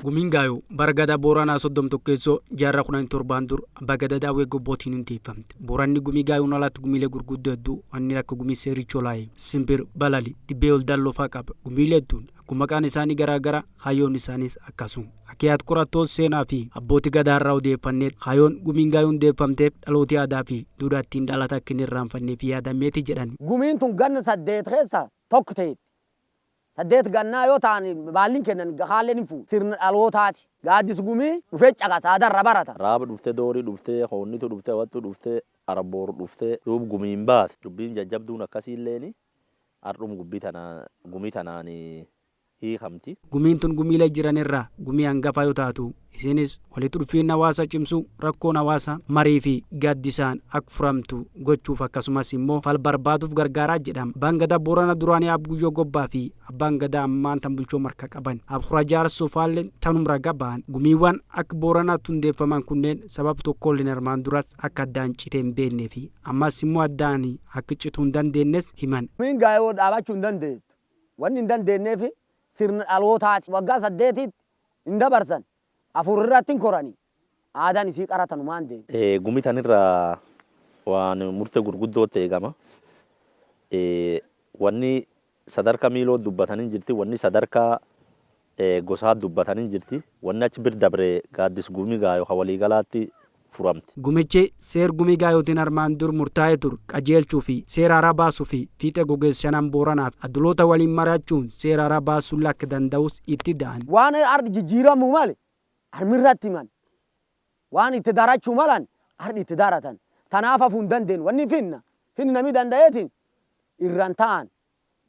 Gumiin Gaayoo bara Gadaa Booranaa 31 jaarraa 17n dur Abbaa Gadaa Daawwee Gobbootiin hundeeffamte. Booranni Gumii Gaayoon alaatti gumiilee gurguddoo hedduu kanneen akka Gumii Seerichoo Laayee, Simbir, Balali, Dibbee Oldalloo fa'aa qaba. Gumiilee hedduun akkuma maqaan isaanii garaa gara kaayyoon isaaniis akkasuma. Akka yaad qorattoota seenaa fi abbootii Gadaa irraa odeeffanneet kaayyoon Gumiin Gaayoo hundeeffamteef dhalooti aadaa fi duudhaa ittiin dhalate akka hin irraanfanneef yaadameeti jedhan. Gumiin tun ganna 8 keessa tokko teetti. 8 gannaa yoo ta'an baalliin kennan kaalleen hin fuudhu. Sirna dhalootaati. Gaaddis gumii dhufee caqasa aadaa irra barata. Raaba dhufte, Doori dhufte, Hoonnitu dhufte, Hawattu dhufte, Arboor dhufte, duub gumiin baate. Dubbiin jajjabduun akkasiilleeni ardhum gubbi tana gumi tanaani hiikamti. Gumiin tun gumiilee jiran irraa gumii hangafaa yoo taatu, isinis walitti dhufiin hawaasa cimsuu, rakkoon hawaasa marii fi gaaddisaan akka furamtu gochuuf akkasumas immoo fal barbaaduuf gargaaraa jedhama. Abbaan Gadaa Boorana duraanii Aab Guyyoo Gobbaa fi Abbaan Gadaa ammaan tan bulchoo marka qaban Aab Kura Jaarsoo faalleen tanum raga bahan. Gumiiwwan akka Booranaatti hundeeffaman kunneen sababa tokkolleen armaan duras akka addaan citee hin beeknee fi ammas immoo addaan akka cituu hin dandeenyes himan. Gumiin Gaayoo dhaabachuu hin dandeettu. Wanni hin dandeenyeef sirna dhalootaati. Waggaa 8tti hin dabarsan. 4 irratti hin korani. Aadaan isii qara tanumaan deemti. Gumi tanirraa waan murte gurguddootti eegama. Wanni sadarka miiloo dubbatan hin jirti, wanni sadarkaa gosaa dubbatan hin jirti, wanni achi bir dabre gaaddis gumi Gaayo ka waliigalaatti furamti. Gumichi seer Gumii Gaayootiin armaan dur murtaa'ee ture qajeelchuu fi seera haaraa baasuu fi fiixee gogeessa shanan Booranaa fi aduloota waliin mari'achuun seera haaraa baasuullee akka danda'us itti da'an. Waan ardhi jijjiiramuu male armirratti himan. Waan itti darachuu malan ardhi itti daratan. Tanaaf hafuu hin dandeennu. Wanni finna finni nami dandaeetiin irra hin ta'an,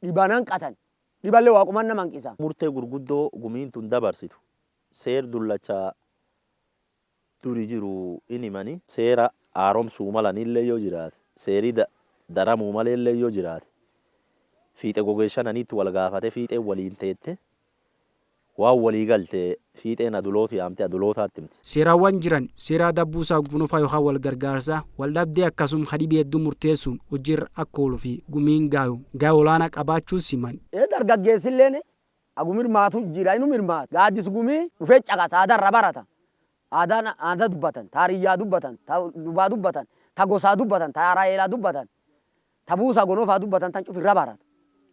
dhiban hanqatan, dhiballe Waaquman nama hanqisa. Murtee gurguddoo gumiin tun dabarsitu seer dullacha duri jiru in himani. Seera haaromsuu malanillee yoo jiraate, seerii daramuu maleellee yoo jiraate, fiixe gogeessa shananiitti wal gaafate fiixeen waliin teette waan walii galte fiixeen aduloota yaamte adulootaatti himti. Seeraawwan jiran seera aadaa buusaa gonofaa yookaan wal gargaarsaa wal dhabdee akkasuma hadhibii hedduu murteessuun hojiirra akka ooluu fi gumiin Gaayoo gahee olaanaa qabaachuu siman. Dargaggeessilleen hagum hirmaatu jira, inum hirmaata. Gaaddis gumii dhufee caqasa, aadaa irra barata. Aadaan aadaa dubbatan, ta hariyyaa dubbatan, ta lubaa dubbatan, ta gosaa dubbatan, ta raa'elaa dubbatan, ta buusaa gonofaa dubbatan tan cuf irra barata.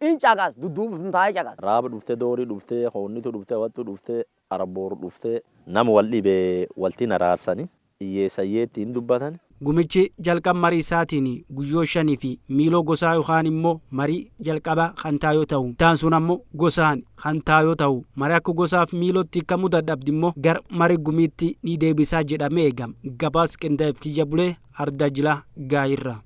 In caqas, dudduubum taa'ee caqas. Raaba dhufte, Doori dhufte, Hoonnitu dhufte, Hawattu dhufte, Arboor dhufte, nama wal dhibe waltiin araarsani, hiyyeessa hiyyeetti hin dubbatan. Gumichi jalqab marii isaatiin guyyoo shanii fi miiloo gosaa yookaan immoo marii jalqabaa kan taa'u yoo ta'u, itti aansuun ammoo gosaan kan taa'u yoo ta'u, marii akka gosaaf miilootti hiikamuu dadhabde immoo gara marii gumiitti ni deebisaa jedhamee eegama. Gabaasa qindaa'eef Kiyya Bulee, Ardaa Jilaa Gaayirraa.